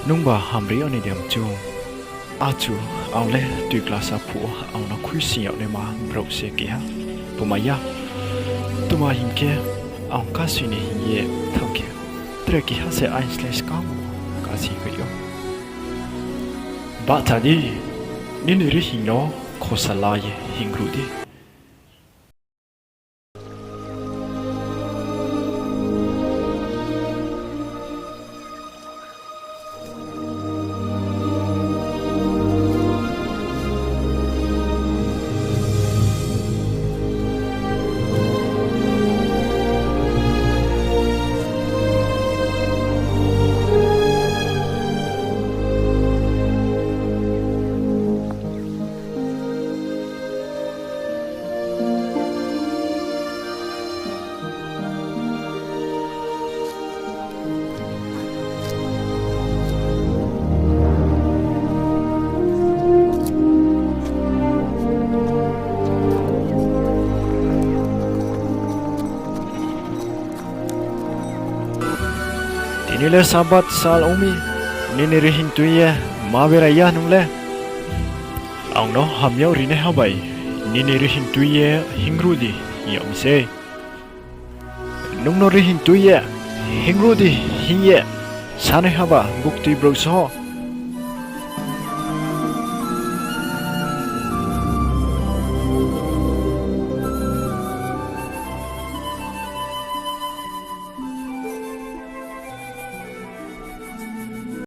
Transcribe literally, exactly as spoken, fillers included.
Nungba hamri aini de mchu. Achu, ang le tuiklasa phuh ang no khuisoing yag naima brouh se keha. Tma ya? Tma hing khe, ang kasui ni hing ye thanng khe, tre keha se aini slái skang kasing hoih ou. Bahcha di, nini rihing no khosa la ye hingruh di. Tini le Sabath sal ong mi, nini rihing tui ye ma berai ya nung le? Ang no hamyag rinaiha bai nini rihing tui ye hingruh di hing yag mi sei. Nung no rihing tui ye hingruh di hing ye sanaiha ba buktui brouh só.